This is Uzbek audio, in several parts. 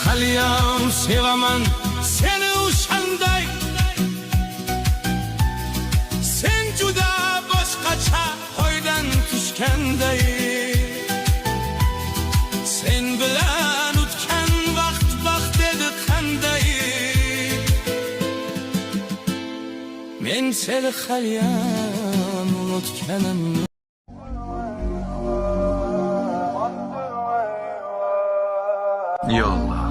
Haliyam sevaman seni o'shanday. Sen juda boshqacha, oydan tushganday. Sen bilan o'tgan vaqt baxt edi qanday. Men seni haliyam unutganim. Ya Alloh.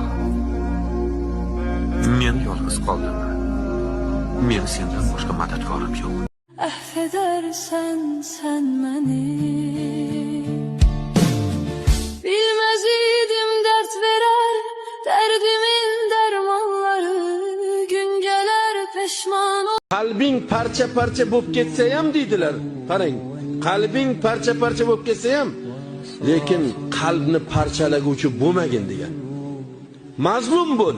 Men yolg'iz qoldim. Men sendan boshqa madadkorim yo'q. Affedersen sen beni. Bilmez idim dert verer derdimin dermanları. Gün gelir peşman. Qalbing parcha-parcha bo'lib ketsa ham, deydilar. Qarang, qalbing parcha-parcha bo'lib ketsa ham, lekin qalbni parchalaguvchi bo'lmagin, degan. Mazlum bo'l,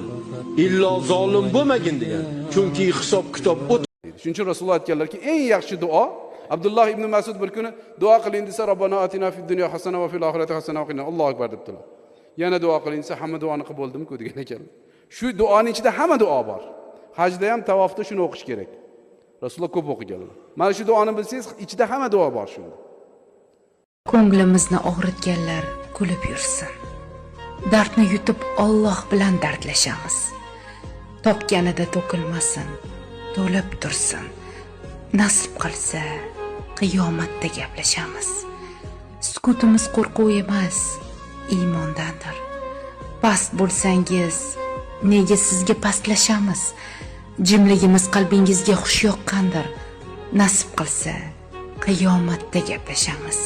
illo zolim bo'lmagin, degan. Chunki hisob kitob o't Shuning uchun Rasululloh aytganlarki, eng yaxshi duo, Abdulloh ibn Mas'ud bir kuni duo qiling desa, "Robbana atina fid dunya hasana va fil oxirati hasana va qina." Allohu akbar, debdilar. Yana duo qiling desa, "Hamma duoni qilib bo'ldim-ku", degan ekan. Shu duoning ichida hamma duo bor. Hajda ham tavofda shuni o'qish kerak. Rasululloh ko'p o'qiganlar. Mana shu duoni bilsangiz, ichida hamma duo bor shunda. Ko'nglimizni og'ritganlar kulib yursin. Dardni yutib, Olloh bilan dardlashamiz. Topganida to'kilmasin, to'lib tursin. Nasib qilsa, qiyomatda gaplashamiz. Sukutimiz qo'rquv emas, iymondandir. Past bo'lsangiz, nega sizga pastlashamiz? Jimligimiz qalbingizga xush yoqqandir. Nasib qilsa, qiyomatda gaplashamiz.